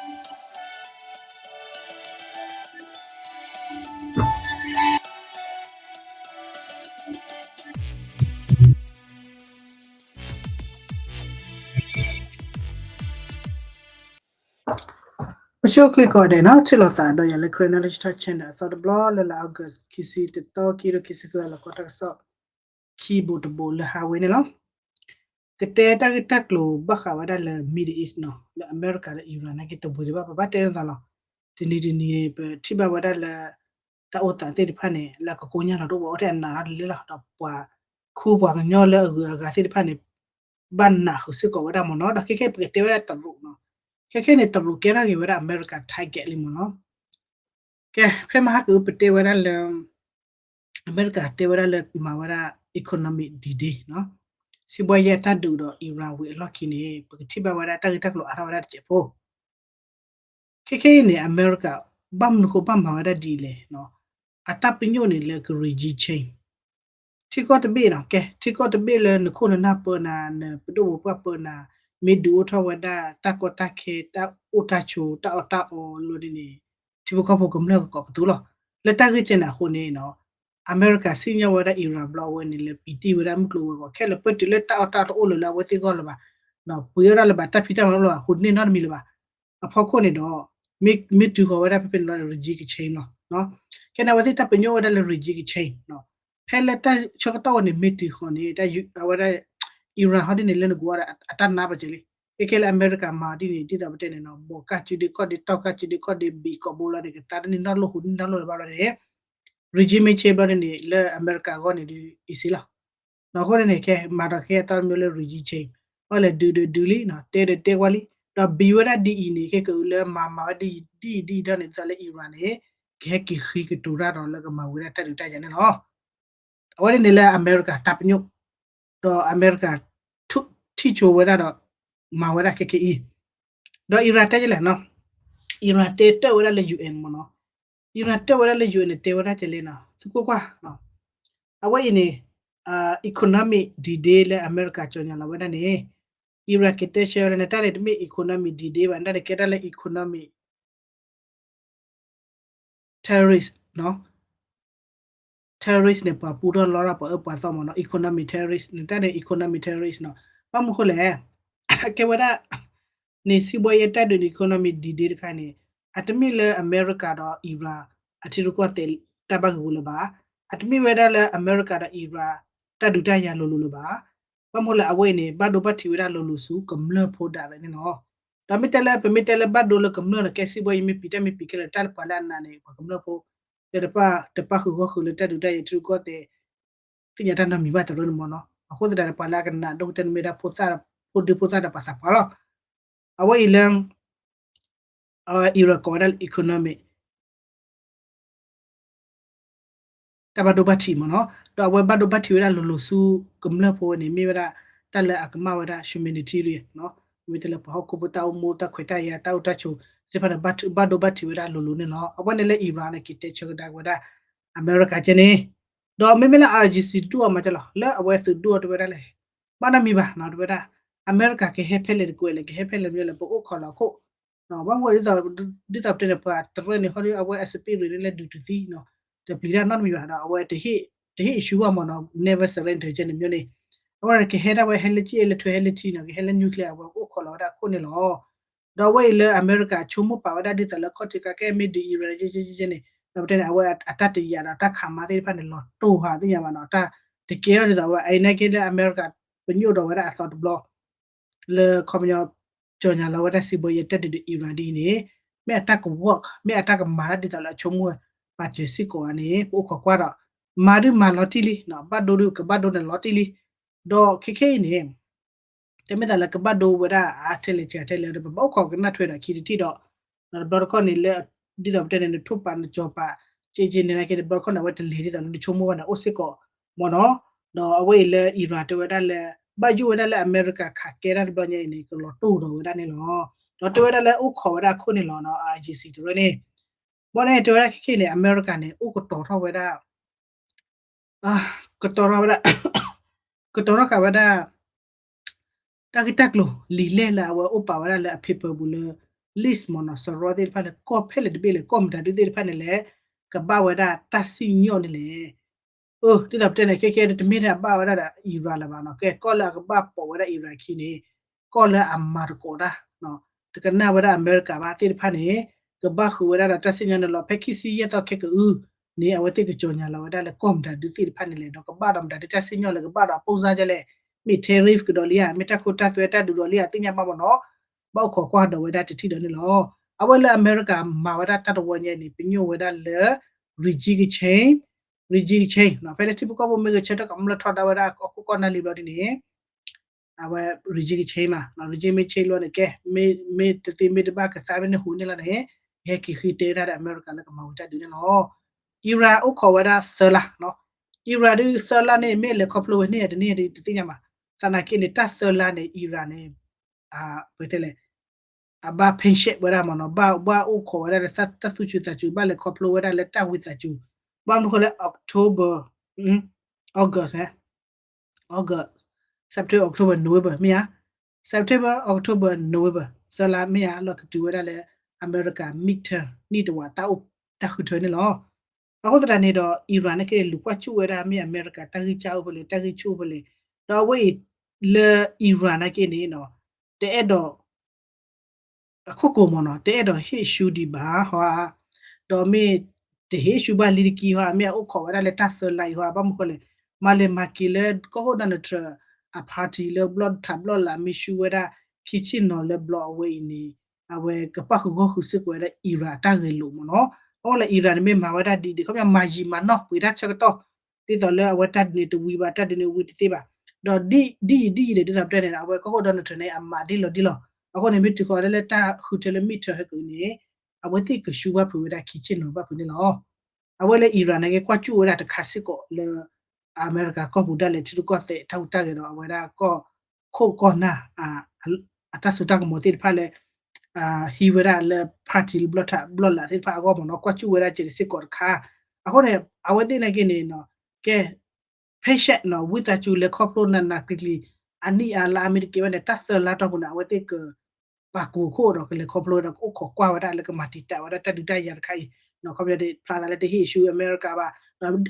ပဆိၣ်ချ့ကိးဂၤဒဲးနီၤ, ထံၣ်လိာ်သးဒီးယၤလၢ Karen Knowledge Talk Channel အသီတဘျီလၢလါ August ခံဆံတသီ ခံကထိခံဆံဃု လီၤကီတၢ်ကစီၣ် ခံဘိးတဘိးလၢဟးဝဲန့ၣ်လီၤ. ကတဲတၢ်ဂ့ၢ်တၢ်ကျိၤဘၣ်ဃးဝဲဒၣ်လၢ Middle East နီၤ, လၢအမဲရကၤဒီး Iran နာ်က့တဝံၤဒံးဘၣ် ပဘၣ်တဲလိာ်သးလီၤ. တနံၤတနံၤန့ၣ် ပထံၣ်ဘၣ်ဝဲဒၣ်လၢ တၢ်အိၣ်သးသ့ၣ်တဖၣ်န့ၣ် လၢကကိညၢ်လီၤတအိၣ်ဘၣ် အိၣ်ထဲအနးထီၣ်တလၢလီၤ, ဒီးပှၤခူပှၤကညီလၢအဂုၤအဂၤသ့ၣ်တဖၣ်န့ၣ် ဘၣ်နးဃုာ်စ့ၢ်ကီးဝဲဒၣ်မ့ၢ်နီၤ. ဒီးခဲခဲပကတဲဝဲဒၣ်တရူးနီၤ, ခဲခဲန့ၣ် တရူးကဲထီၣ်က့ၤဝဲဒၣ်အမဲရကၤ target လံမ့ၢ်နီၤ. ကဲ ဖဲမဟါကအုပတဲဝဲဒၣ်လၢ အမဲရကၤတဲဝဲဒၣ်လၢမၤဝဲဒၣ် economic D-Day နီၤ, စံးဘှီယဲတၢ်ဒုးဒီး Iran ဝံၤအလီၢ်ခံန့ၣ် ပကထံၣ်ဘၣ်ဝဲဒၣ်တၢ်ဂ့ၢ်တၢ်ကျိၤအါထီၣ်ဝဲဒၣ်တစဲးဖိ ခဲခဲအံၤန့ၣ် အမဲရကၤ ဘၣ်မနုၤဃိဘၣ်မၤဝဲဒၣ်ဒ်အံၤလဲၣ်, အတၢ်ပညိၣ်န့ၣ်လၢက regime change ထံကီၢ်တဘ့ၣ်နီၤ, ကဲ ထံကီၢ်တဘ့ၣ်လၢနခိၣ်နနၢ်ပၢနၤ နပဒိၣ်ပပှၢ်ပၢနၤ မ့ၢ်ဒုးအိၣ်ထီၣ်ဝဲဒၣ်တၢ်ကီတၢ်ခဲ တၢ်အိၣ်တၢ်ဆိး တၢ်အီၣ်တၢ်အီလီၤဒ်န့ၣ် ထံဖိကီၢ်ဖိကမျၢၢ်ကကိးပသူလီၤ. လၢတၢ်ဂ့ၢ်ကဲန့ၣ်အဃိန့ၣ်နီၤ, အမဲရကၤစံၣ်ညီၣ်ဝဲဒၣ် Iran ဘျီအဝဲန့ၣ် လၢပံၤတံၢ်ဝဲဒၣ်မုၢ်ကျိၤဝဲၤကွာ် ခဲလၢာ်ပၢၢ်တုၤလၢတၢ်အီၣ်တၢ်အီတအိၣ်လၢၤလၢအဝဲသ့ၣ်ဂီၢ်လၢၤဘၣ်, ပှ့ၤအီၣ်ဒၣ်လၢၤဘၣ် တၢ်ဖံးတၢ်မၤလၢၤဘၣ် ဃိန့ၢ်နီတမံၤလၢၤဘၣ်. အဖီခိၣ်န့ၣ်ဒီး မ့ၢ်တုၤဃီၤဝဲဒၣ်ဖဲဖဲန့ၣ်လီၤ regime change လီၤ. ကဲန့ၣ် အဝဲသ့ၣ်တၢ်ပညိၣ်ဝဲဒၣ်လၢ regime change နီၤ, ဖဲလၢတၢ်ဆၢကတီၢ်ဝဲန့ၣ် မ့ၢ်တုၤဃီၤန့ၣ် အဝဲဒၣ် Iran ဟီဒ်န့ၣ် လၢနကွၢ်ဒီး အတၢ်နါပာ်စၢၤလံ. ခဲခဲလၢအမဲရကၤမၤအီၤဒ်န့ၣ် ဒ်သိးပတဲန့ၣ်နီၤ ဘီးကၢ်စုဒ့ခီၣ်ဒ့ တီၢ်ကၢ်စုဒ့ခီၣ်ဒ့ ဘံးကိာ်ဘိလီၤန့ၣ် ကသါတန့ၢ်နီတလိၣ်ဃိန့ၢ်နီတလိၣ်လၢၤဘၣ်လီၤန့ၣ် regime change ဘျီန့ၣ်န့ၣ် လၢအမဲရကၤအဂီၢ်န့ၣ်ဒ် easy လီၤ. အဃိန့ၣ်န့ၣ် ခဲမၤဒီးခဲအသီတမံၤလၢ regime change အီၤလဲၤဒုးဒီးဒုးလံနီၤ တဲဒီးတဲကွၢ်လံ, ဒီးဘံၤဝဲဒၣ်ဒ်အံၤန့ၣ် ခဲကလၢမၤမၤဝဲဒ်အံၤဒ်အံၤဒ်အံၤဒီးန့ၣ် ဒ်သိးလၢ Iran န့ၣ် ကဟဲက့ၤဃ့ကတိၤတၢ်ဒီးလၢကမၤဝံၤဒၣ်တၢ်ဒုးတၢ်ယၤန့ၣ်လီၤ. အဝဲန့ၣ်န့ၣ်လၢအမဲရကၤတၢ်ပညိၣ်, ဒီးအမဲရကၤ ထံၣ်ဆိဝဲဒၣ်ဒီး မၤဝဲဒၣ်ခဲခဲအံၤ, ဒီး Iran တဲဒ်လဲၣ်နီၤ, Iran တဲတၢၢ်ဝဲဒၣ်လၢ UN မ့ၢ်နီၤ, Iran တၢၢ်ဝဲဒၣ်လၢ UN န့ၣ် တဲဝဲဒၣ်ကလဲၣ်နီၤ သုကွၢ်ကွၢ်, အဝဲအံၤန့ၣ် economic D-Day လၢအမဲရကၤကၠီၣ်ညါလီၤဝဲဒၣ်န့ၣ် Iran ကတဲဆၢဝဲဒၣ်န့ၣ် တၢ်န့ၣ်တမ့ၢ် economic D-Day ဘၣ် နတၢ်န့ၣ်ကဲဒၣ်လၢ economic terrorist နီၤ, terrorist န့ၣ် ပှၤပူထီၣ်လီထီၣ်ပှၤအၢပှၤသီမ့ၢ်နီၤ economic terrorist န့ၣ် တၢ်န့ၣ် economic terrorist နီၤ, ဘၣ်မနုၤဃိလဲၣ်, ကဲဝဲဒၣ် န့ၣ် စံးဘှီယဲတၢ်ဒုးန့ၣ် economic D-Day တခါန့ၣ် အတမ့ၢ်လၢအမဲရကၤဒီး Iran အထံရူၢ်ကီၢ်သဲးတၢ်ဘၣ်ဂ့ၢ်ဝီလၢၤဘၣ်, အတမ့ၢ်ဝဲဒၣ်လၢအမဲရကၤဒီး Iran တၢ်ဒုးတၢ်ယၤလိၤလိၤလၢၤဘၣ်, ဘၣ်မနုၤဃိလဲၣ် အဝဲအံၤန့ၣ် ဘၣ်ဒိဘၣ်ထံးဝဲဒၣ်လိၤလိၤဆူကမျၢၢ်ဖိဒၣ်လဲာ်န့ၣ်လီၤ. ဒီးမ့ၢ်တဲလၢ ပမ့ၢ်တဲလၢဘၣ်ဒိလၢကမျၢၢ်န့ၣ် ကဲစံးဘှီယဲမ့ၢ်ပံၤတၢ်မ့ၢ်ပံၤခဲလၢာ် တၢ်လၢပှၤလၢအနးန့ၣ် ပှၤကမျၢၢ်ဖိ လၢတပာ် တပာ်ဃုာ်ဂီၢ်ဃုာ်လၢတၢ်ဒုးတၢ်ယၤထံရူၢ်ကီၢ်သဲး သ့ၣ်ညါတၢ်နီတမံၤဘၣ်တရၢန့ၣ်မ့ၢ်နီၤ, အဃိသတးန့ၣ် ပှၤလၢအကနးဒိၣ်ကတၢၢ်န့ၣ်မ့ၢ်ဒၣ်ဖိသၣ် ဖိဒံဖိသၣ်ဒီးပှၤသးပှၢ်လီၤ. အဝဲအံၤလၢ Iran ကိးဝဲဒၣ်လၢ economic တၢ်ဘၣ်ဒိဘၣ်ထံးမ့ၢ်နီၤ, ဒီးအဝဲဘၣ်ဒိဘၣ်ထံးဝဲဒၣ်လိၤလိၤဆူကမျၢၢ်ဖိဝဲန့ၣ် မ့ၢ်ဝဲဒၣ်တၢ်လၢအကမၣ်ဝဲဒၣ် humanitarian နီၤ, မ့ၢ်တဲလၢပှၤဟီၣ်ခိၣ်ဖိတၢ်အိၣ်မူ တၢ်ခွဲးတၢ်ယာ် တၢ်အိၣ်တၢ်ဆိးသ့ၣ်တဖၣ်န့ၣ် ဘၣ်ဒိဘၣ်ထံးဝဲဒၣ်လိၤလိၤန့ၣ်လီၤ. အဝဲန့ၣ်လၢ Iran န့ၣ် က့ၤတဲဆၢကဒါက့ၤဝဲဒၣ် အမဲရကၤကဲန့ၣ်, ဒီးမ့မ့ၢ်လၢ IRGC တဒူၣ်အီၤမးကဲလီၤ လၢအဝဲသုးဒူၣ်အီၤတဲဝဲဒၣ်လဲၣ် ဘၣ်နီတမံၤဘၣ်နီၤ တဲဝဲဒၣ် အမဲရကၤကဟဲဖဲလဲၣ်တကွဲးလဲၣ် ကဟဲဖဲလဲၣ်မ့ၢ်လဲၣ် ပအိၣ်ခိးလီၤခိၣ် ဘၣ်မနုၤ ဒ်သိးပတဲန့ၣ် ပှၤတရၢန့ၣ် ဟီဒ်အဝဲအ spirit န့ၣ် လဲၤဒုးတုၤသံနီၤ, တပျံၤတၢ်နီတမံၤဘၣ်ဒီး အဝဲတဟ့ၣ် တဟ့ၣ် issue ဘၣ်မ့ၢ်နီၤ never surrender ကဲန့ၣ်မ့ၢ်န့ၣ်, အဝဲကဟဲဒၣ်ဝဲဟဲလၢကၠ့လၢထွဲဟဲလၢထံနီၤ ကဟဲလၢ nuclear အဝဲအိၣ်ခိးလီၤဝဲဒၣ်အခိၣ်န့ၣ်လီၤ. ဒီးအဝဲအံၤလၢအမဲရကၤဆိကမိၣ်ပာ်ဝဲဒၣ်ဒ်သိးလၢခီၣ်ထံးခါကဲမ့ၢ်ဒုး Iran ကဲန့ၣ် ဒီးပတဲန့ၣ် အဝဲအတၢ်တယာ်ဒီးတၢ်ခးမၤသ့ၣ်တဖၣ်န့ၣ် လီၤတိၢ်ဟးသ့ၣ်ညါဘၣ်နီၤ တၢ်တကဲထီၣ်ဒ်သိးအဝဲ အအံၤနာ်က့လၢအမဲရကၤ ပညိၣ်ဒီးဝဲဒၣ်အသီတဘျီ လၢခီပညီ ကၠီၣ်ညါလီၤဝဲဒၣ်စံးဘှီယဲတၢ်ဒုးဒုး Iran ဒ်အံၤန့ၣ် မ့ၢ်အတၢ်က work မ့ၢ်အတၢ်ကမၤတၢ်ဒ်သိးလၢအဆိကမိၣ်ပာ်စၢၤစ့ၢ်ကီးဧါန့ၣ် ပအိၣ်ခိးကွၢ်ဒီး မၤဒုးမၤလီၤတံၢ်လံ ဘၣ်ဒိဒုးကဘၣ်ဒိန့ၣ်လီၤတံၢ်လံ ဒီးခဲခဲအံၤန့ၣ် တမ့ၢ်သးလၢကဘၣ်ဒိဝဲဒၣ်အါထဲလဲၣ်စှၤထဲလဲၣ်ဒီး ပဘၣ်အိၣ်ခိးကနၣ်ထွဲဒီးခံတထံၣ်ဒီး ဒီးတဘျီတခီၣ်န့ၣ်လၢ ဒ်သိးပတဲန့ၣ် နထိၣ်ပာ်နကၠီၤပာ် ကဲကဲန့ၣ်နာ်က့ တဘျီတခီၣ်န့ၣ် အဝဲတလဲၤဒ်သိးလၢနဆိကမိၣ်ဘၣ်န့ၣ် အိၣ်စ့ၢ်ကီးမ့ၢ်နီၤ, ဒီးအဝဲအံၤလၢ Iran တဲဝဲဒၣ်လၢ ဘၣ်ယိၣ်ဝဲဒၣ်လၢအမဲရကၤခးကဲတၢ်တဘျီညါအံၤန့ၣ် ကလီၤတိၢ်ဒီးဝဲဒၣ်န့ၣ်လီၤ. ဒီးတဲဝဲဒၣ်လၢအိၣ်ခိးဝဲဒၣ်အခိၣ်န့ၣ်လီၤ IRGC တရၢန့ၣ် ဘၣ်န့ၣ်တဲဝဲဒၣ်ခဲခဲအံၤန့ၣ် အမဲရကၤန့ၣ် အိၣ်ကတီၤထီၣ်ဝဲဒၣ် ကတီၤထီၣ်ဝဲဒၣ် ကတီၤထီၣ်ဃာ်ဝဲဒၣ် တၢ်ဂ့ၢ်တၢ်ကျိၤလံာ်လဲၢ်လၢအဝဲအိၣ်ပာ်ဝဲဒၣ်လၢအ paper ပူၤလၢ list မ့ၢ်နီၤ စရီသ့ၣ်တဖၣ်န့ၣ် ကီၢ်ဖဲလဲၣ်တဘ့ၣ်လဲၣ် ကီၢ်မတၤဒုသ့ၣ်တဖၣ်န့ၣ်လဲၣ် ကဘၣ်ဝဲဒၣ်တၢ်စံၣ်ညီၣ်န့ၣ်လဲၣ်. အၢ ဒ်သိးပတဲန့ၣ် ခဲခဲတမ့ၢ်တၢ်ဘၣ်ဝဲဒၣ်ဒီး Iran လၢၤဘၣ်နီၤ. ကဲ ကီၢ်လၢအကဘၣ်ပိာ်ဝဲဒၣ် Iran ခံန့ၣ် ကီၢ်လၢအမၤသကိးတၢ် တကနၣ်ဝဲဒၣ်အမဲရကၤဘၣ်သ့ၣ်တဖၣ်န့ၣ် ကဘၣ်ဃုာ်ဝဲဒၣ်ဒီးတၢ်စံၣ်ညီၣ်န့ၣ်လီၤ. ဖဲခံဆံယဲၢ်သီခဲကအုၣ်န့ၣ် အဝဲသ့ၣ်ကကြေညာလီၤဝဲဒၣ်လၢကီၢ်မတၤဒုသ့ၣ်တဖၣ်န့ၣ်လဲၣ် ဒီးကဘၣ်ဒီးမတၤဒုတၢ်စံၣ်ညီၣ်လဲၣ် ကဘၣ်ဒီးအပိၢ်စါဒ်လဲၣ် မ့ၢ် tariff ကဒီးလံဧါ မ့ၢ်တၢ်ခိတၢ်သွဲတၢ်ဒုးဒီးလံဧါ သ့ၣ်ညါဘၣ်မ့ၢ်နီၤ. ဘၣ်အိၣ်ခိးကွၢ်ဒီးဝဲဒၣ်တထံၣ်ဒီးန့ၣ်လီၤ. အဝဲလၢအမဲရကၤမၤဝဲဒၣ်တၢ်တဝီညါန့ၣ် ပညိၣ်ဝဲဒၣ်လၢ regime change, regime change နီၤ. ဖဲလၢထံဖိကီၢ်ဖိမ့ၢ်ဂဲၤဆၢထၢၣ်ကမျၢၢ်ထီဒါဝဲဒၣ် အခိၣ်ကီၢ်နၢ်လံဘျီဒ်န့ၣ် အဝဲ regime change မး regime change လီၤန့ၣ် ကဲ မ့ၢ်တသ့မ့ၢ်တဘၣ်ကသးမ့ၢ်နဟူးန့ၢ်လီၤန့ၣ် ယဟဲက့ၤဃ့တဲဝဲဒၣ်ဒီးအမဲရကၤလၢကမၤဝဲတၢ်ဒုးန့ၣ်လီၤ. Iran အိၣ်ခိးဝဲဒၣ်သၢလါနီၤ. Iran ဒုးသၢလါန့ၣ် မ့ၢ်လဲၤခီဖျိဝဲန့ၢ်တန့ၢ်တသ့ၣ်ညါမး. သနာ်က့န့ၣ် တၢ်သၢလါန့ၣ် Iran န့ၣ် ပတဲလဲၣ် အဘၣ် ဖဲရှဲး ဝဲဒၣ်မ့ၢ်နီၤ ဘၣ် ဘၣ်အိၣ်ခိးဝဲဒၣ်လၢတၢ်သူၣ်စူၤသးစူၤ ဘၣ်လဲၤခီဖျိဝဲဒၣ်လၢတၢ်ဝံသးစူၤ ဘၣ်မနုၤဃိလဲၣ် October, August, August, September, October, November မ့ၢ်ဧါ, September, October, November သၢလါမ့ၢ်ဧါ လီၤကတုၤဝဲဒၣ်လၢ အမဲရကၤ midterm နံၣ်တဝာ် တၢ်အိၣ်တၢ်ဃုထၢန့ၣ်လီၤ. အဃိသတးန့ၣ်ဒီး Iran နာ်က့ လူၤကွၢ်စူၣ်ဝဲဒၣ်မ့ၢ်အမဲရကၤ တၢ်ဂံၢ်စၢ်အိၣ်ဖဲလဲၣ် တၢ်ဂံၢ်ဆူၣ်အိၣ်ဖဲလဲၣ်, ဒီးအဝဲအံၤ လၢ Iran နာ်က့န့ၣ်နီၤ တအဲၣ်ဒိး အခိၣ်ကိၤမ့ၢ်နီၤ တအဲၣ်ဒိးဟ့ၣ်ဆူဒံးဘၣ်ဟီဧါ, ဒီးမ့ၢ်တဟ့ၣ်ဆူဘၣ်လံတက့ၢ်ဟီဧါ, မ့ၢ်အအိၣ်ခိးဝဲဒၣ်လၢတၢ်သၢလါအံၤဟီဧါ, ဘၣ်မနုၤဃိလဲၣ်, မၤလဲၤမၤက့ၤလၢကီၢ်ခိၣ် Donald Trump အ party လၢဘျီၣ်ထးဘျီၣ်လး မ့ၢ်ဆူဝဲဒၣ် ခံဆ့ၣ်နီၤလၢဘျီအဝဲအံၤန့ၣ် အဝဲကပၣ်ဃုာ်ဂီၢ်ဃုာ်စ့ၢ်ကီးဝဲဒၣ် Iran အတၢ်ဂဲၤလိာ်မ့ၢ်နီၤ. အဃိလဲၣ် Iran န့ၣ်မ့ၢ်မၤဝဲဒၣ်ဒ်အံၤ ခီပညီမၤယံာ်မၤနီၢ်ပှ့ၤတၢ်ဆၢကတီၢ် ဒ်သိးလၢအဝဲတၢ်ဒုးန့ၣ်တဝံၤဘၣ် တၢ်ဒုးန့ၣ်ဝံၤတသ့ဘၣ်, ဒီးဒ်အံၤဒ်အံၤန့ၣ် ဒ်သိးပတဲန့ၣ် အဝဲကီၢ်ခိၣ် Donald Trump န့ၣ် အမၤဒ်လီၤဒ်လီၤ, အဃိန့ၣ် မ့ၢ်တုၤဃီၤဒၣ်လၢတၢ်ဃုထၢလၢ midterm ဟဲက့ၤန့ၣ် အဝဲသ့ၣ်ကဆူဘၣ်ဖုးဝဲဒၣ်ခံဆ့ၣ်နီၤဘၣ်ဖုးန့ၣ်လီၤ. အဝဲလၢ Iran နာ်က့ ကွၢ်စူၣ်ဝဲဒၣ်တခါစ့ၢ်ကီးလၢ အမဲရကၤကီၢ်ပူၤဒၣ်လဲာ် ထံရူၢ်ကီၢ်သဲးတၢ်ဟူးတၢ်ဂဲၤဒီးအဝဲဒၣ်ကီၢ်ခိၣ်ကီၢ်နၢ် အတၢ်စိတၢ်ကမီၤသ့ၣ်တဖၣ်လၢ ဟံးဝဲဒၣ်လၢ party လၢဘျီၣ်ထးဘျီၣ်လးသ့ၣ်တဖၣ်အဂီၢ်မ့ၢ်နီၤ, ကွၢ်စူၣ်ဝဲဒၣ်ကဲးစ့ၢ်ကီးတခါ, အဃိန့ၣ် အဝဲသ့ၣ်နာ်က့န့ၣ်နီၤ ကဲ ဖဲရှဲးနီၤ ဝံသးစူၤလဲၤခီဖျိနးနးကျံၤကျံၤ အနံၣ်အါလါအါမ့ၢ်တကဲဘၣ်န့ၣ် တၢ်သၢလါတီၢ်ပူၤန့ၣ် အဝဲသ့ၣ်က ပာ်ကူအခိၣ်ဒီးကလဲၤခီဖျိဝဲဒၣ် ကအိၣ်ခိးကွၢ်ဝဲဒၣ်လၢကမၤတံာ်တာ်ဝဲဒၣ်တၢ်ဒုးတၢ်ယၤတခါအံၤ, ခီပညီဖျါသးလၢတဟ့ၣ်ဆူအမဲရကၤဘၣ်,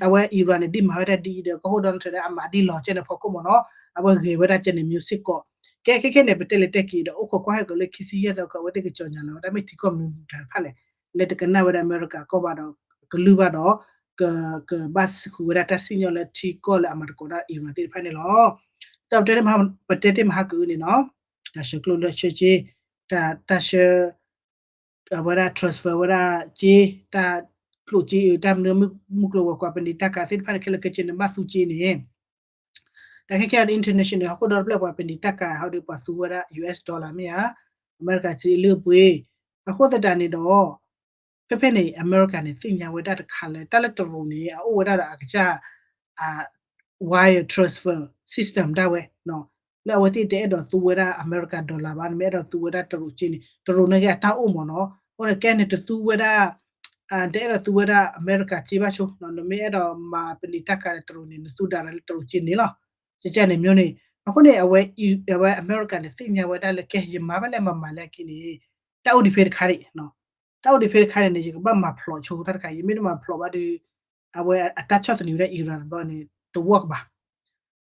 အဝဲ Iran န့ၣ် ဒ်မၤဝဲဒၣ်ဒ်အံၤဒီး ကီၢ်ခိၣ် Donald Trump န့ၣ် အမၤဒ်လီၤကဲန့ၣ်ဖီခိၣ်မ့ၢ်နီၤ, အဝဲဂဲၤဝဲဒၣ်ကဲန့ၣ် မျိုးစ့ၢ်ကီး, ကဲခဲခဲန့ၣ် ပတဲလဲၤတဲက့ၤဒီး အိၣ်ခိးကွၢ်ဟဲက့ၤလၢခံဆံယဲၢ်သီခီ အဝဲသ့ၣ်ကကြေညာလီၤဝဲဒၣ် မ့ၢ်ထံကီၢ်မနုၤတဖၣ်လဲၣ် လၢတကနၣ်ဝဲဒၣ်အမဲရကၤကီၢ်ဘၣ်ဒီး ကလုၢ်ဘၣ်ဒီး က ကဘၣ်ဃုာ်ဝဲဒၣ်တၢ်စံၣ်ညီၣ်လၢထံကီၢ်လၢအမၤသကိးတၢ် Iran သ့ၣ်တဖၣ်န့ၣ်လီၤ. ဒီးပတဲတ့ၢ်မဟါ ပတဲတ့ၢ်မဟါကအုန့ၣ်နီၤ, တၢ်ဆှၢကျိၣ်လၢဆှၢက့, တၢ် တၢ်ဆှၢ အဝဲဒၣ် transfer ဝဲဒၣ်က့, တၢ်ကျိၣ်က့ တၢ်မနုၤမုၢ်ကျိၤဝဲၤကွာ် ပနံာ်တၢ်ကၤသ့ၣ်တဖၣ်န့ၣ် ခဲလၢာ်ခဲဆ့န့ၣ် ဘၣ်သူက့န့ၣ် တၢ်ခဲခဲအံၤဒီး international ဟီၣ်ခိၣ်ဒီတဖျၢၣ်ပှၤပနံာ်တၢ်ကၤဟီဒီး ပှၤသူဝဲဒၣ် US dollar မ့ၢ်ဧါ, အမဲရကၤစ့အလုၢ်အပှ့ၤ, အဃိသတးန့ၣ်ဒီး ဖဲဖဲန့ၣ် အမဲရကၤန့ၣ် သ့ၣ်ညါဝဲဒၣ်တခါလၢ တၢ်လၢတရူးန့ၣ် အအိၣ်ဝဲဒၣ်ဒီးအကစၢ် wire transfer system ဒၣ်ဝဲ လၢအဝဲသ့ၣ်တအဲၣ်ဒိးသူဝဲဒၣ်အမဲရကၤ dollar ဘၣ်, နမ့ၢ်အဲၣ်ဒိးသူဝဲဒၣ်တရူးက့န့ၣ် တရူးန့ၣ်က့အတၢ်အိၣ်မ့ၢ်နီၤ, အဃိန့ၣ် ကဲန့ၣ်တသူဝဲဒၣ် တအဲၣ်ဒိးသူဝဲဒၣ်အမဲရကၤစ့ဘၣ်ဆိ, နမ့ၢ်အဲၣ်ဒိးမၤပနံာ်တၢ်ကၤဒီးတရူးန့ၣ် နသူဒၣ်လၢတရူးစ့န့ၣ်လီၤ. ကဲန့ၣ်မျိုးန့ၣ် အဃိန့ၣ် အဝဲ အဝဲအမဲရကၤန့ၣ် သ့ၣ်ညါဝဲဒၣ်လၢ ကဲ ယမၤဘၣ်လဲၣ်မၤမၤလဲၣ်က့န့ၣ် တၢ်အိၣ်ဒံးဖဲတခါန့ၣ်, တၢ်အိၣ်ဒံးဖဲတခါန့ၣ်န့ၣ် ယကဘၣ်မၤဖျိးဆိတၢ်တခါ, ယမ့ၢ်တမၤဖျိးဘၣ်ဒီး အဝဲအတၢ်ဆီၣ်သနံးဝဲဒၣ် Iran တဘျီန့ၣ် တ work ဘၣ်.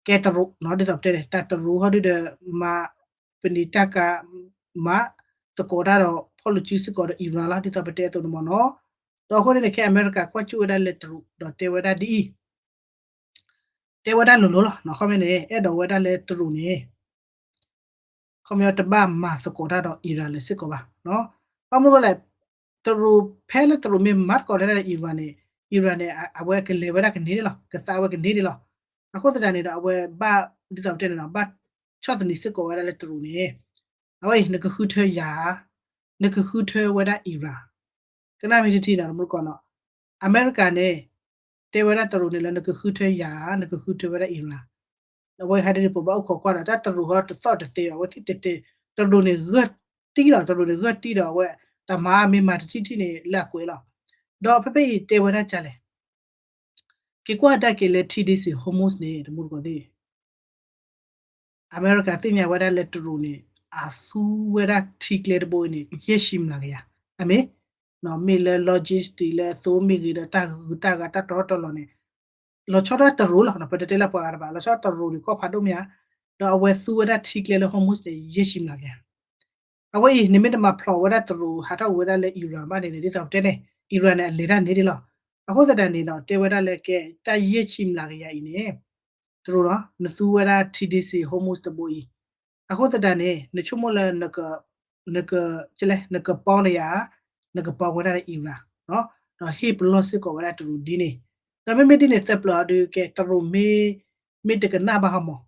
ကဲတရူးနီၤ ဒ်သိးပတဲန့ၣ် တၢ်တရူးဟီဒုဒီး မၤပနံာ်တၢ်ကၤ မၤသကိးတၢ်ဒီး ဖီၣ်လူၤစုစ့ၢ်ကီးဒီး Iran လီၤ ဒ်သိးပတဲအသိးန့ၣ်မ့ၢ်နီၤ. ဒီးအဃိန့ၣ်န့ၣ် ခဲအမဲရကၤကွၢ်စူၣ်ဝဲဒၣ်လၢတရူး ဒီးတဲဝဲဒၣ်ဒ်အံၤ တဲဝဲဒၣ်လိၤလိၤလီၤနီၤ, ခီပညီန့ၣ် အဲၣ်ဒိးဝဲဒၣ်လၢတရူးန့ၣ် ခီပညီတဘၣ်မၤသကိးတၢ်ဒီး Iran လၢၤစ့ၢ်ကီးဘၣ်. ဘၣ်မနုၤလဲၣ်, တရူး ဖဲလၢတရူးမ့ၢ်မၤသကိးတၢ်ဒီး Iran န့ၣ် Iran န့ၣ် အဝဲကလဲၤဝဲဒၣ်ကန့ၢ်ဒံးလီၤ, ကသးဝဲကန့ၢ်ဒံးလီၤ. အဃိသတးန့ၣ်ဒီး အဝဲဘၣ် ဒ်သိးပတဲန့ၣ်ဒီး ဘၣ်ဆီၣ်သနံးစ့ၢ်ကီးဝဲဒၣ်လၢတရူးန့ၣ် အဝဲအံၤ နကဃုထၢယၤဧါ, နကဃုထၢဝဲဒၣ် Iran, ကနၣ်မ့ၢ်တထံၣ်နီၤ တမူတကိးနီၤ, အမဲရကၤန့ၣ် တဲဝဲဒၣ်တရူးန့ၣ်လၢ နကဃုထၢယၤဧါ, နကဃုထၢဝဲဒၣ် Iran, အဝဲဟဲဒ်န့ၣ်ပဘၣ်အိၣ်ခိးကွၢ်ဒီး တၢ်တရူးဟီတသီၣ်တသဲဘၣ် အဝဲသ့ၣ်တဲတဲ, တရူးန့ၣ်ဂၢၢ်တံၢ်လီၤ, တရူးန့ၣ်ဂၢၢ်တံၢ်ဒီး အဝဲတမၤမ့ၢ်မၤတထံၣ်ထံၣ်န့ၣ် လၢအကွဲးလီၤ. ဒီးဖဲဖဲအံၤတဲဝဲဒၣ်ကလဲၣ် က့ၤကွၢ်ဒၣ်က့ၤလၢထံဒ့စ့ၣ် Hormuz န့ၣ် တမူတကိးသ့ၣ် အမဲရကၤသ့ၣ်ညါဝဲဒၣ်လၢတရူးန့ၣ် အသူဝဲဒၣ်ထံကျဲတဘိအံၤန့ၣ် ယဲၢ်ဆံမျးကယၤ, အမ့ၢ် မ့ၢ်လၢ logistic လၢအသိမ့ၢ်ဂ့ၤဒီးတၢ်ဂုၤတၢ်ဂၤတၢ်တီတၢ်လိၤန့ၣ် လီၤဆီဒၣ်တၢ်တရူးလီၤ, ပတတဲလၢပှၤဂၤတဘၣ်, လီၤဆီဒၣ်တၢ်တရူးန့ၣ် ကီၢ်ဖးဒိၣ်မ့ၢ်ဧါ, ဒီးအဝဲသူဝဲဒၣ်ထံကျဲလၢ Hormuz န့ၣ် ယဲၢ်ဆံမျးကယၤ အဝဲအံၤ နမ့ၢ်တမၤဖျိးဝဲဒၣ်တရူးဟးထီၣ်ဝဲဒၣ်လၢ Iran ဘၣ်န့ၣ်န့ၣ် ဒ်သိးပတဲန့ၣ် Iran န့ၣ် အလဲၤတၢ်န့ၣ်ဒ်လီၤ. အဃိသတးန့ၣ်ဒီး တဲဝဲဒၣ်လၢကဲ တၢ်ယဲၢ်ဆံမျးကယၤအံၤန့ၣ် တရူးလီၤ နသူဝဲဒၣ် T D C Hormuz တဘိအံၤ, အဃိသတးန့ၣ် နဆိကမိၣ်လၢ နက နကပီနယၤ, နကပီဝဲဒၣ်လၢ Iran ဒီးဟ့ၣ်ပလီၢ်စ့ၢ်ကီးဝဲဒၣ်တရူးဒ်န့ၣ်, ဒီးမ့မ့ၢ်ဒ်န့ၣ် သၢပျၢၤအီၤဒုးကဲ တရူးမ့ၢ် မ့ၢ်တကနၣ်ဘၣ်ဟီမး,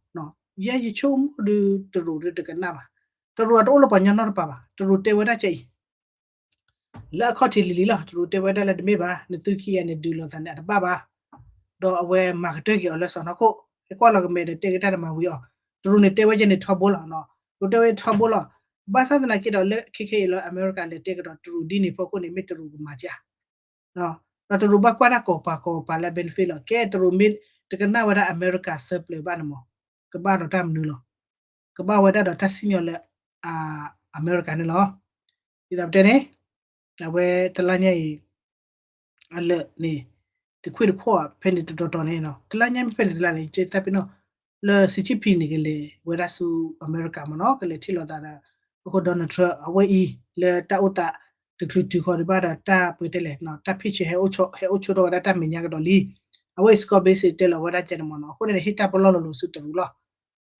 ယဲယဆိကမိၣ်ဒုးတရူးဒုးတကနၣ်ဘၣ်, တရူးအတအိၣ်လၢပှၤညီနီတပၤဘၣ်, တရူးတဲဝဲဒၣ်ကဲအံၤ လၢအခီၣ်ထံးလံၤလံၤလီၤ, တရူးတဲဝဲဒၣ်လၢတမ့ၢ်ဘၣ်, နသုခံဂၤန့ၣ် ဒုးလိာ်သးန့ၣ် အတဘၣ်ဘၣ်, ဒီးအဝဲမၤကတၢၢ်က့ၤအီၤလၢစီၤနီၢ်ခိၣ်, ဟဲကွၢ်လီၤကမဲာ်ဒီးတဲက့ၤတၢ်တမၤဝံၤအီၤ, တရူးန့ၣ်တဲဝဲကဲန့ၣ်ထီဘိလီၤ, တရူးတဲဝဲထီဘိလီၤ, ဘၣ်ဆၣ်သနာ်က့ဒီးလၢခဲခဲအံၤလၢအမဲရကၤလဲၤတဲကဒီးတရူးဒ်န့ၣ်ဖီခိၣ်န့ၣ် မ့ၢ်တရူးကမၤကၢ် ဒီးတရူးဘၣ်ကွၢ်တၢ်ကိးပၤကိးပၤလၢ benefit လီၤ, ကဲတရူးမ့ၢ်တကနၣ်ဝဲဒၣ်အမဲရကၤသၢပျၢၤဘၣ်န့ၣ်မး, ကဘၣ်ဒီးတၢ်မနုၤလီၤ, ကဘၣ်ဝဲဒၣ်ဒီးတၢ်စံၣ်ညီၣ်လၢ အမဲရကၤန့ၣ်လီၤ. ဒ်သိးပတဲန့ၣ် အဝဲတလါညါအံၤ အလၢာ်န့ၣ် တခွံၣ်တခီၣ်ဖဲန့ၣ်တတီၤတီၤန့ၣ် တလါညါမ့ၢ်ဖဲလဲၣ်တလါန့ၣ် ယသးပ့ၤနီၣ် လၢ Xi Jinping န့ၣ် ကလဲၤဝဲဒၣ်ဆူအမဲရကၤမ့ၢ်နီၤ, ကလဲၤထံၣ်လိာ်သးဒီး အဃိ Donald Trump အဝဲအံၤ လၢတၢ်အိၣ်သးတချုးတုၤဃီၤဒံးဘၣ်ဒီး တၢ်ပတဲလဲၣ် တၢ်ဖ့ၣ်ဆၢဟဲအိၣ်ဆိးထီၣ်ဝဲဒၣ်တၢ်မဲာ်ညါကဒီးလံ. အဝဲအံၤ Scott Bessent တဲလီၤဝဲဒၣ်ကဲန့ၣ်မ့ၢ်နီၤ, အဃိန့ၣ် ဟ့ၣ်တၢ်ပလီၢ်လိၤလိၤဆူတရူးလီၤ.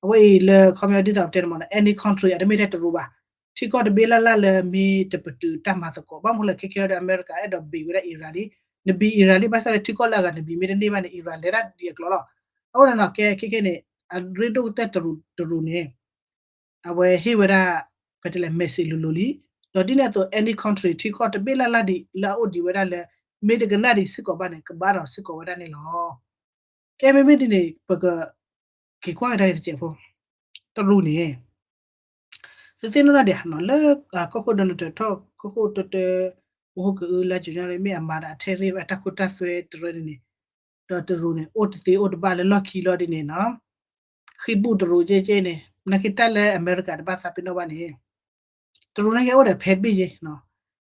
အဝဲအံၤလၢခီပညီဒ်သိးပတဲန့ၣ်မ့ၢ်နီၤ any country အတမ့ၢ်ထဲတရူးဘၣ်, ထံကီၢ်တဘ့ၣ်လၢ်လၢ်လၢမ့ၢ်တပတုာ်တၢ်မၤသကိး ဘၣ်မနုၤလဲၣ် ခဲခဲအံၤဒီး အမဲရကၤအဲၣ်ဒိးဘံးဝဲဒၣ် Iran လံ, နဘံး Iran လံ ဘၣ်ဆၣ်လၢထံကီၢ်လၢအဂၤနဘံးမ့ၢ်တန့ၢ်ဘၣ်န့ၣ် Iran လဲၤတၢ်ဒ်အကျိၤလီၤ. အဃိန့ၣ်နီၤ ကဲခဲခဲန့ၣ် အရ့ဒိၣ်ကတၢၢ်တရူးတရူးန့ၣ် အဝဲဟ့ၣ်ဝဲဒၣ် ပတဲလဲၣ် message လိၤလိၤလံ, ဒီးဒ်န့ၣ်အသိး any country ထံကီၢ်တဘ့ၣ်လၢ်လၢ်ဒံးလၢအအိၣ်ဒံးဝဲဒၣ်လၢ မ့ၢ်တကနၣ်ဒံးစ့ၢ်ကီးဘၣ်န့ၣ် ကဘၣ်ဒီးစ့ၢ်ကီးဝဲဒၣ်န့ၣ်လီၤ. ကဲမ့မ့ၢ်ဒ်န့ၣ် ပက က့ၤကွၢ်ကဒါက့ၤတစဲးဖိ, တရူးန့ၣ် သုသ့ၣ်နီၣ်ဒၣ်ဒံးနီၤ လၢကီၢ်ခိၣ် Donald Trump ထီၣ်ကီၢ်ခိၣ်တၢတၢ မဟိကအုလါ January မ့ၢ်အမၤဒီးအ tariff အတၢ်ခိတၢ်သွဲတရၢန့ၣ်န့ၣ်, ဒီးတရူးန့ၣ် အိၣ်တသ့အိၣ်တဘၣ်လၢလီၢ်ခံလီၤဒ်န့ၣ်နီၤ, ဃံဘူၣ်တရူးကဲကဲန့ၣ် နာ်က့တၢ်လၢအမဲရကၤတဘၣ်သးပ့ၤနီၣ်ဘၣ်န့ၣ် တရူးနာ်က့အိၣ်ဒီးဖဲတဘ့ၣ်ယဲ,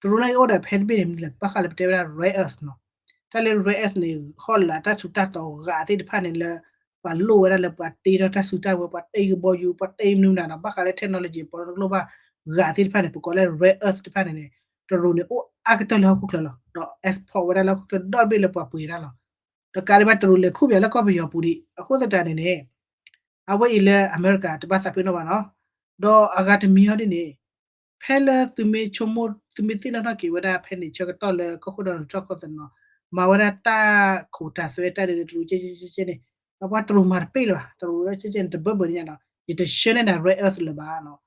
တရူးနာ်က့အိၣ်ဒီးဖဲတဘ့ၣ်န့ၣ် မနုၤလဲၣ် ဘၣ်ဃးလၢပတဲဝဲဒၣ် rare earth နီၤ, တၢ်လၢ rare earth န့ၣ် ဟီၣ်လၢတၢ်ထူးတၢ်တီၤဂၤသ့ၣ်တဖၣ်န့ၣ်လၢ ပှၤလိၣ်ဝဲဒၣ်လၢပှၤတ့ထီၣ်တၢ်စုတၢ်ဝဲၤ ပှၤတ့ကဘီယူၤ ပှၤတ့မနုၤမတၤနီၤ ဘၣ်ဃးလၢ technology ပီးနကျိၣ်ဘၣ်ဂၤသ့ၣ်တဖၣ်န့ၣ် ပကိးလၢ rare earth တဖၣ်န့ၣ်န့ၣ် တရူးန့ၣ် အိၣ်အါကတၢၢ်လၢဟီၣ်ခိၣ်ချၢလီၤ, ဒီး export ဝဲဒၣ်လၢဟီၣ်ခိၣ်ချၢဒီတဘ့ၣ်လၢပှၤပှ့ၤဒၣ်လီၤ. ဒီးကးဒံးဘၣ်တရူးလဲၤခူၣ်ပၠးလၢကီၢ်ပယီၤပူၤဒံး အဃိသတးန့ၣ်န့ၣ် အဝဲအံၤလၢအမဲရကၤတဘၣ်သးပ့ၤနီၣ်ဘၣ်နီၤ, ဒီးအဂၤတမံၤဟီဒ်န့ၣ် ဖဲလၢသုမ့ၢ်ဆိကမိၣ် သုမ့ၢ်သ့ၣ်နီၣ်ထီၣ်က့ၤဝဲဒၣ်ဖဲန့ၣ် ဆၢကတီၢ်လၢကီၢ်ခိၣ်ဒီးနထီၣ်ကီၢ်သနီၤ မၤဝဲဒၣ်တၢ်ခိးတၢ်သွဲတၢ်ဒုးတရူးကဲကဲကဲန့ၣ် ပှၤတရူးမၤတပ့ၢ်လၢၤဘၣ်, တရူးကဲကဲန့ၣ် တဘၢဘၢန့ၣ်ညါဒီး ယတဆှၢန့ၢ်နၤ rare earth လၢၤဘၣ်နီၤ.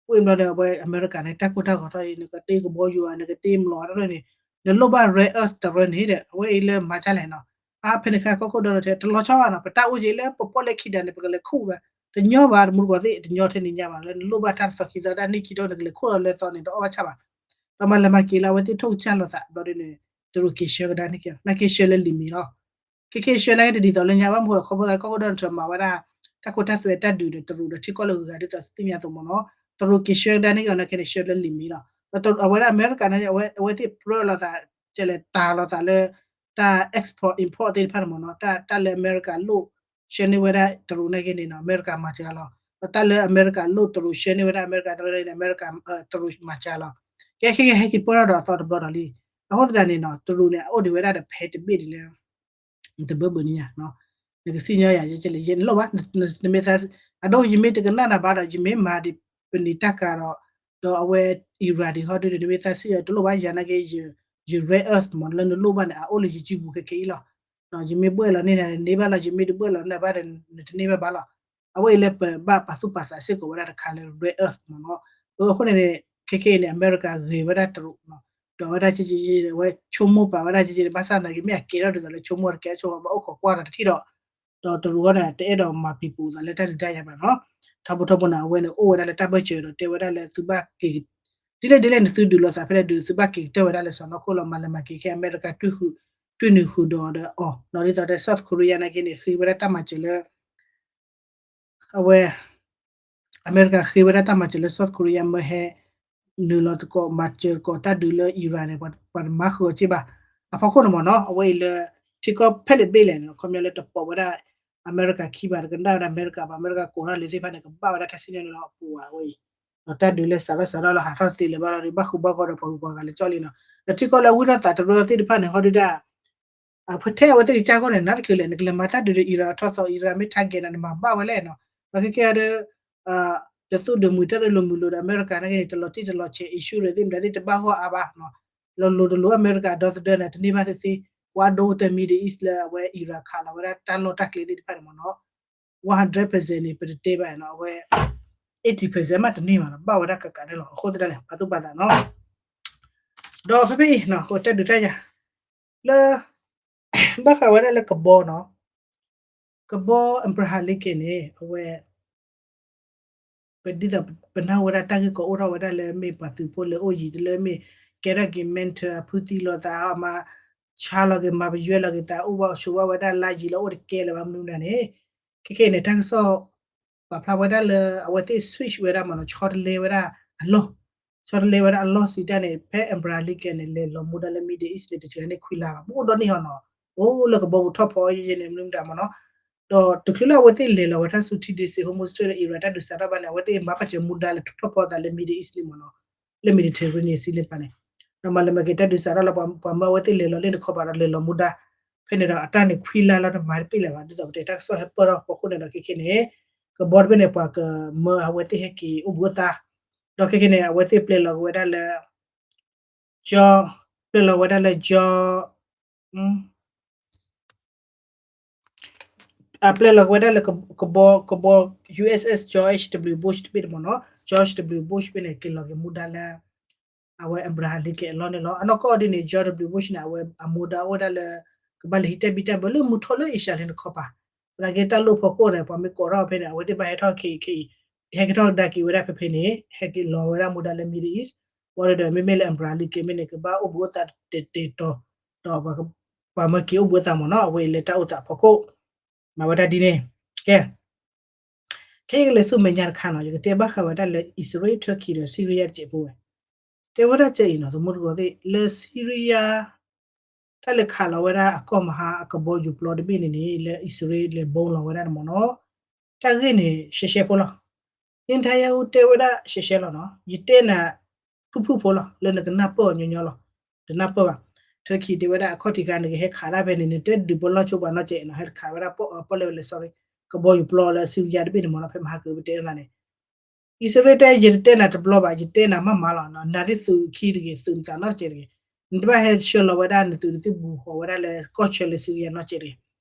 အိၣ်အံၤဘျီန့ၣ် အဝဲအမဲရကၤန့ၣ် တၢ်ကိၢ်တၢ်ဂီၤထီၣ်အံၤ နကတ့ကဘီယူၤဧါ နကတ့မလီၤတၢ်န့ၣ် နလိၣ်ဘၣ် rare earth တရၢန့ၣ်ဒီး အဝဲအံၤလၢမၤကၢ်လဲၣ်နီၤ. အါဖဲန့ၣ်ခါကီၢ်ခိၣ်ဒီးနထီၣ် တလီၤဆီဘၣ်နီၤ ပတၢ်အိၣ်က့ၤလၢပပီၣ်လဲၣ်ခံဒါန့ၣ် ပကလဲၤခူၣ်ဝဲ တညီဘၣ် တမူတကိးသ့ၣ် တညီထဲန့ၣ်ညါဘၣ် လၢနလိၣ်ဘၣ်တၢ်တသီခံသီတၢ်နံၣ်ခံဒီ နကလဲၤခူၣ်လီၤလၢသီန့ၣ် တအီၣ်ဘၣ်ဆၣ်ဘၣ် ဒီးမၤလဲၤမၤက့ၤလၢအဝဲသ့ၣ်ထိၣ်ကစၢ်လိာ်သးဘျီဒ်န့ၣ် တရူးက့ၤဆှၢကဒါန့ၣ်က့ၤ နာ်က့ၤဆှၢလၢလံာ်မံၤလီၤ. ခဲခဲဆှၢနာ်က့ၤတဒ်သိးလၢညါ ဘၣ်မနုၤအဃိ ဘၣ်သးကီၢ်ခိၣ်ဒီးနထီၣ်မၤဝဲဒၣ် တၢ်ခိတၢ်သွဲတၢ်ဒုးဒီးတရူးဒီးထံကီၢ်လၢဂုၤဂၤဒ်သိးသ့ၣ်ညါအသိးမ့ၢ်နီၤ တရူးက့ၤဆှၢကဒါန့ၣ်က့ၤနာ်က့ၤန့ၣ် ဆှၢလၢလံာ်မံၤလီၤ. ဒီးအဝဲဒၣ်အမဲရကၤန့ၣ် အဝဲသ့ၣ်ပြၢလိာ်သး ကလဲၤတၤလိာ်သးလၢ တၢ် export import သ့ၣ်တဖၣ်န့ၣ်မ့ၢ်နီၤ တၢ်လၢအမဲရကၤလိၣ်ဆှၢန့ၢ်ဝဲဒၣ်တရူးနာ်က့ၤန့ၣ်နီၤ အမဲရကၤမၤစှၤလီၤ. ဒီးတၢ်လၢအမဲရကၤလိၣ်တရူးဆှၢန့ၢ်ဝဲဒၣ်အမဲရကၤတရူးန့ၣ် အမဲရကၤ တရူးမၤစှၤလီၤ. ကဲခဲကဲဟဲက့ၤပၢၢ်ထီၣ်ဒီးအသီတဘျီဒီးလံ. အဃိသတးန့ၣ်နီၤ တရူးန့ၣ် အအိၣ်ဒံးဝဲဒၣ်ဒီးဖဲတဘ့ၣ်ဒ်လၢ တဘၢဘၢန့ၣ်ညါ နကစံၣ်ညီၣ်ယၤ ယဲနလိၣ်ဘၣ် နမ့ၢ်သး အဒိ ယမ့ၢ်တကနၣ်နၤဘၣ်ဒီး ယမ့ၢ်မၤဒံးပနံာ်တၢ်ကၤဒီး ဒီးအဝဲ Iran ဒံးဟီဒုဒီး နမ့ၢ်သးစံၣ်ညီၣ်တလိၣ်ဘၣ် ယၤနာ်က့ ယ rare earth မ့ၢ်လၢနလိၣ်ဘၣ်န့ၣ် အအိၣ်လၢယစုပူၤခဲခဲအံၤလီၤ. ယမ့ၢ်ဘှဲၣ်လီၤန့ၢ်နၤန့ၢ်ဘၣ်လီၤ ယမ့ၢ်တဘှဲၣ်လီၤန့ၢ်ဘၣ်ဒီး နတန့ၢ်ဘၣ်ဘၣ်လီၤ. အဝဲအံၤလၢပဘၣ်ပာ်သူၣ်ပာ်သးစ့ၢ်ကီးဝဲဒၣ်တခါလၢ rare earth မ့ၢ်နီၤ. အဃိန့ၣ်န့ၣ် ခဲခဲအံၤန့ၣ် အမဲရကၤဂ့ၤဝဲဒၣ်တရူး ဒီးဝဲဒၣ်ကဲကဲ အဝဲဆိကမိၣ်ပာ်ဝဲဒၣ်ကဲကဲန့ၣ် ဘၣ်ဆၣ်သနာ်က့ မ့ၢ်အကဲထီၣ်ဒ်သိးလၢဆိကမိၣ်တကဲဆိကမိၣ် ဘၣ်အိၣ်ခိးကွၢ်ဒီးတထံၣ်ဒီး ဒီးတရူးအံၤန့ၣ် တအဲၣ်ဒိးမၤပံၤပူၤသးလၢတၢ်ဒုးတၢ်ယၤဘၣ်နီၤ. ထီဘိထီဘိန့ၣ် အဝဲန့ၣ်အိၣ်ဝဲဒၣ်လၢတၢ်ဘၢၣ်စၢၤဒီးတဲဝဲဒၣ်လၢသုဘၣ်က့ၤ ဒ်လဲၣ်ဒ်လဲၣ်န့ၣ် သုဒုးလိာ်သးဖဲလဲၣ်ဒုး သုဘၣ်က့ၤကတၢၢ်ဝဲဒၣ်လၢစီၤနီၢ်ခိၣ်လီၤ မၤလဲၤမၤက့ၤခဲအမဲရကၤ တွံၢ်နုာ်ဃုာ်ဒီးအီၤနီၤ ဒ်သိးဒီး South Korea နာ်က့န့ၣ် ဃ့ဝဲဒၣ်တၢ်မၤစၢၤလၢ အဝဲ အမဲရကၤဃ့ဝဲဒၣ်တၢ်မၤစၢၤလၢ South Korea မ့ၢ်ဟဲ နုာ်လီၤသကိးမၤစၢၤသကိးတၢ်ဒုးလၢ Iran န့ၣ် ပှၤတမၤဃုာ်အီၤက့ဘၣ်. အဖီခိၣ်န့ၣ်မ့ၢ်နီၤ အဝဲအံၤလၢ ထံကီၢ်ဖဲလဲၣ်ဘ့ၣ်လဲၣ်န့ၣ် ခီပညီလၢတပိာ်ဝဲဒၣ် အမဲရကၤခံဘၣ် တကနၣ်ဝဲဒၣ်အမဲရကၤဘၣ် အမဲရကၤကိးထီၣ်လၢသ့ၣ်တဖၣ်န့ၣ် ကဘၣ်ဝဲဒၣ်ထဲစံၣ်ညီၣ်န့ၣ်လီၤ အပူၤဝဲအံၤ ဒီးတၢ်ဒုးလၢစးထီၣ်စးထီၣ်လၢဟးထီၣ်သ့လၢၤဘၣ်လီၤဒီး ဘၣ်ဃူဘၣ်ဃီဒီးပှၤဂုၤပှၤဂၤလၢကၠီလံနီၤ ဒီးထံကီၢ်လၢအဝံၣ်ထီၣ်သးတရၢသ့ၣ်တဖၣ်န့ၣ် ဟီဒုဒၣ် ဖဲထဲအဝဲသ့ၣ်ကစၢ်ဂီၢ်န့ၣ် နၢ်တချုးလဲၣ် နကလဲၤမၤတၢ်ဒုးဒီး Iran အထီၣ်သီ Iran မ့ၢ် target နၤ နမၤဘၣ်ဝဲလဲၣ်နီၤ ဒီးခဲကဲဒီး တသူၣ်ဒုးမုာ်တၢ်ဒုးလိာ်မုာ်လိာ်ဒီး အမဲရကၤနာ်က့န့ၣ် တလီၤတံၢ်တလီၤဆဲး issue ရသ့ၣ်မတၤသ့ၣ်တဘၣ်ဂီၢ်အါဘၣ်နီၤ လီၤလိၤတလိၤအမဲရကၤဒီသဒၢန့ၣ် တန့ၢ်ဘၣ်သ့သ့ ကွၢ်ဒိတၢ် Middle East လၢအဝဲ Iran ခးလီၤဝဲဒၣ်တၢ်လီၢ်တၢ်ကျဲသ့ၣ်တဖၣ်န့ၣ်မ့ၢ်နီၤ one hundred percent န့ၣ် ပတတဲဘၣ်နီၤ အဝဲ eighty percent မးတန့ၢ်ဘၣ်နီၤ ဘၣ်ဝဲဒၣ်ကကးန့ၣ်လီၤ အဃိသတးန့ၣ် ပာ်သူၣ်ပာ်သးနီၤ ဒီးဖဲဖဲအံၤနီၤ တၢ်ဒုးတၢ်ယၤ လၢ ဘၣ်ဃးဝဲဒၣ်လၢကဘီနီၤ ကဘီ Abraham Lincoln န့ၣ် အဝဲ ပဒ်သိးပနၢ်ဟူဝဲဒၣ်တၢ်ဂ့ၢ်ကီအိၣ်ထီၣ်ဝဲဒၣ်လၢမ့ၢ်ပှၤသုးဖိလၢအိၣ်ယံၤတလၢမ့ၢ် ကဲထီၣ်က့ၤ mentor အဖုသံလိာ်သးအမါ ဆါလီၤက့ၤမၤပယွဲလီၤက့ၤသး အိၣ်ဘၣ်အိၣ်ဆိးဘၣ်ဝဲဒၣ်လါယံၤလၢအိၣ်တကဲလၢၤဘၣ်မနုၤမတၤန့ၣ် ခဲကဲန့ၣ် တၢ်ကစီၣ် ပာ်ဖျါဝဲဒၣ်လၢ အဝဲသ့ၣ် switch ဝဲဒၣ်မ့ၢ်နီၤ ဆီတလဲဝဲဒၣ်အလီၢ် ဆီတလဲဝဲဒၣ်အလီၢ်စံးတၢ်န့ၣ် ဖဲ Abraham Lincoln န့ၣ် လဲၤလီၤမူဒါလၢ Middle East န့ၣ် တဆံးန့ၣ်ခွံလါဘၣ် ဘူးဒီနံၣ်ဟီနီၤ အိၣ်လၢကဘီပူၤထီၣ်ဖီအီၤယဲန့ၣ် မနုၤမတၤမ့ၢ်နီၤ ဒီးတချုးလၢအဝဲသ့ၣ်လဲၤလီၤဝဲဒၣ်ဆူ ထံဒ့စ့ Hormuz Strait လၢ Iran တၢ်ဒုးစးထီၣ်ဘၣ်န့ၣ် အဝဲသ့ၣ်မၤပာ်စၢၤမူဒါလဲၤထီၣ်ဖီအသးလၢ Middle East န့ၣ်မ့ၢ်နီၤ လၢ Mediterranean Sea လၢပၤန့ၣ် ဒီးမၤလၢမၤက့ၤတၢ်ဒုးစးထီၣ်လၢပှၤမၢအဝဲသ့ၣ်လဲၤလီၤလၢနခီပၤဒီးလဲၤလီၤမူဒါ ဖဲန့ၣ်ဒီးအတၢ်န့ၣ်ခွံလါလီၤတမၤတပ့ၢ်လၢၤဘၣ် ဒ်သိးပတဲတၢ်ကစီၣ်ဟဲပၢၢ်ထီၣ်ဖီခိၣ်န့ၣ်ဒီးခဲကဲန့ၣ် ကဘီတဘ့ၣ်န့ၣ် ပှၤကမၢအဝဲသ့ၣ်ဟဲက့ၤအိၣ်ဘှံးအိၣ်သါ ဒီးခဲကဲန့ၣ် အဝဲသ့ၣ်ပျဲလီၤက့ၤဝဲဒၣ်လၢ ကၠီ ပျဲလီၤဝဲဒၣ်လၢကၠီ အပျဲလီၤက့ၤဝဲဒၣ်လၢကဘီ ကဘီ USS George W Bush တဘ့ၣ်တမ့ၢ်နီၤ George W Bush ဘ့ၣ်န့ၣ် က့ၤလီၤက့ၤမူဒါလၢ အဝဲ Abraham Lincoln အလီၢ်န့ၣ်လီၤ. အနီၢ်ကီၢ်ဒ်န့ၣ် George W Bush န့ၣ် အဝဲအမူဒါအိၣ်ဝဲဒၣ်လၢ ကဘၣ်လဲၤဟံးတၢ်ဘံၣ်တၢ်ဘၢလၢမုၢ်ထီၣ်လၢ Asia လၢနခီပၤ သနာ်က့တၢ်လိၣ်ဖီခိၣ်န့ၣ် ပှၤမ့ၢ်ကိးထီၣ်ဖဲန့ၣ် အဝဲသ့ၣ်ဘၣ်ဟဲထီၣ်ခဲအံၤခဲအံၤ ဟဲက့ၤထီၣ်ကဒါက့ၤဝဲဒၣ်ဖဲဖဲန့ၣ် ဟဲက့ၤလီၤဝဲဒၣ်မူဒါလၢ Middle East ဝံၤဒီးမ့မ့ၢ်လၢ Abraham Lincoln မ့ၢ်န့ၣ် ကဘၣ်အိၣ်ဘှံးအိၣ်သါတတဲာ်တီၤ ဒီး ပှၤမၢက့ၤအိၣ်ဘှံးအိၣ်သါမ့ၢ်နီၤ အဝဲအံၤလၢတၢ်အိၣ်သးဖီခိၣ် မၤဝဲဒၣ်ဒ်န့ၣ် ကဲ ခဲအံၤကလဲၤဆူမဲာ်ညါတခါနီၤ ယကတဲဘၣ်ဃးဝဲဒၣ်လၢ အံၣ်စရ့လး Turkey ဒီး Syria တစဲးဖိဝဲ တဲဝဲဒၣ်စဲအံၤနီၤ သမူတကိးသ့ၣ် လၢ Syria တၢ်လဲၤခးလီၤဝဲဒၣ်အကီၢ်မဟါအကဘီယူၤပျီတဘ့ၣ်န့ၣ်န့ၣ် လၢအံၣ်စရ့လးလဲၤဘီလီၤဝဲဒၣ်န့ၣ်မ့ၢ်နီၤ တၢ်ဂ့ၢ်န့ၣ် ရှဲရှဲဖိလီၤ Netanyahu တဲဝဲဒၣ်ရှဲရှဲလီၤနီၤ ယတဲနၤ ဖုၣ်ဖုၣ်ဖိလီၤ လၢနကနၢ်ပၢၢ်အီၤညီညီလီၤ တနၢ်ပၢၢ်ဘၣ် Turkey တဲဝဲဒၣ်အခီၣ်ထံးခါ နကဟဲခးဒၣ်ဖဲန့ၣ် နတဲဒုးပလီၢ်ဆိပှၤနီတစဲးနီၤ ဟဲခးဝဲဒၣ်ပီၣ်လဲၣ်ဝဲလဲၣ် sorry ကဘီယူၤပျီလၢ Syria တဘ့ၣ်န့ၣ်မ့ၢ်နီၤ ဖဲမဟါကပတဲနသးန့ၣ် အံၣ်စရ့လးတဲ ယတတဲနၤတဘျီဘၣ် ယတဲနၤမးမးလီၤ နၤဒ်သုးခံတဂ့ၤ သုးနသးနီတစဲးတဂ့ၤ နတဘၣ်ဟဲဆှၢလီၤဝဲဒၣ်နသုးနသုးဘူးဃီၤဝဲဒၣ်လၢကီၢ်ဆၢလၢ Syria နီတစဲးတဂ့ၤ